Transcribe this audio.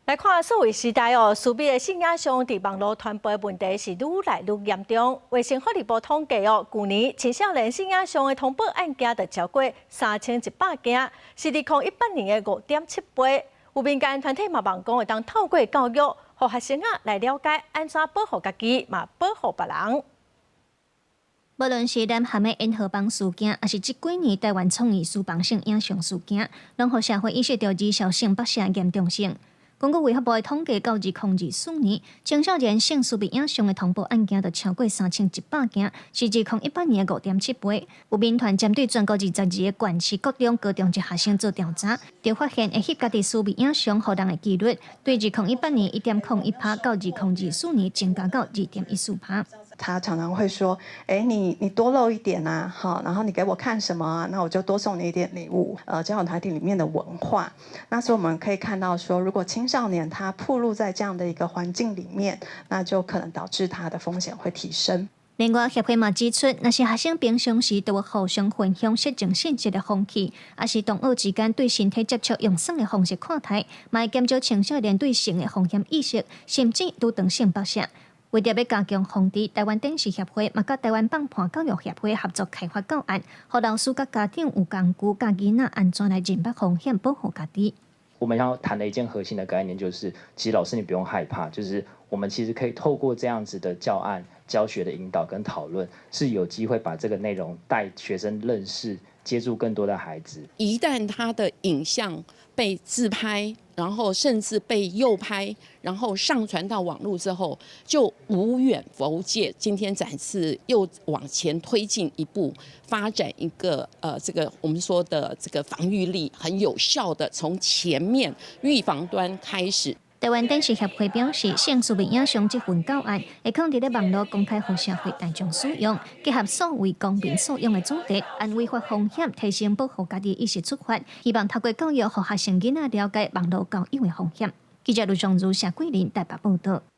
來看數位時代哦，私密的性影像佇網路傳播的問題是愈來愈嚴重。衛生福利部統計哦，舊年青少年性影像的通報案件就超過3100件，是2018年的5.7倍。有民間團體嘛望講會當透過教育，予學生仔來了解按怎保護家己，嘛保護別人。無論是南韓的延河幫事件，抑是這幾年台灣創意書房性影像事件，攏予社會意識著兒少性剝削嚴重性。根據衛福部的統計，到2024年，青少年性私密影像的通報案件就超過3100件，是2018年的5.7倍。有民團針對全國22個縣市國中、高中級學生做調查，就發現會翕家己私密影像予人的幾率，對2018年1.01趴，到2024年增加到2.14趴。他常常會說：“哎，你多露一點啊，好，然後你給我看什麼啊，那我就多送你一點禮物。”交友團體裡面的文化，那所以我們可以看到說，如果青少年他暴露在這樣的一個環境裡面，那就可能導致他的風險會提升。另外，協會嘛指出，若是學生平常時都有互相分享色情信息的風氣，抑是同學之間對身體接觸用耍的方式看待，嘛會減少青少年對性的風險意識，甚至拄著性剝削。為著欲加強防治，台灣電視協會嘛佮台灣放伴教育協會合作開發教案，予老師佮家長有工具教囡仔按怎來認捌風險，保護家己。我們要談的一件核心的概念就是，其實老師你不用害怕，就是我們其實可以透過這樣子的教案、教學的引導跟討論，是有機會把這個內容帶學生認識、接觸更多的孩子。一旦他的影像被自拍，然後甚至被誘拍，然後上傳到網路之後，就無遠弗屆。今天展翅又往前推進一步，發展一個這個我們說的這個防禦力很有效的，從前面預防端開始。台灣電視協會表示，性私密影像這份教案會放佇咧網路公開，予社會大眾使用，結合數位公民素養的主題，按違法風險提升保護家己意識出發，希望透過教育，予學生囡仔了解網路交友的風險。記者盧松如、謝桂林台北報道。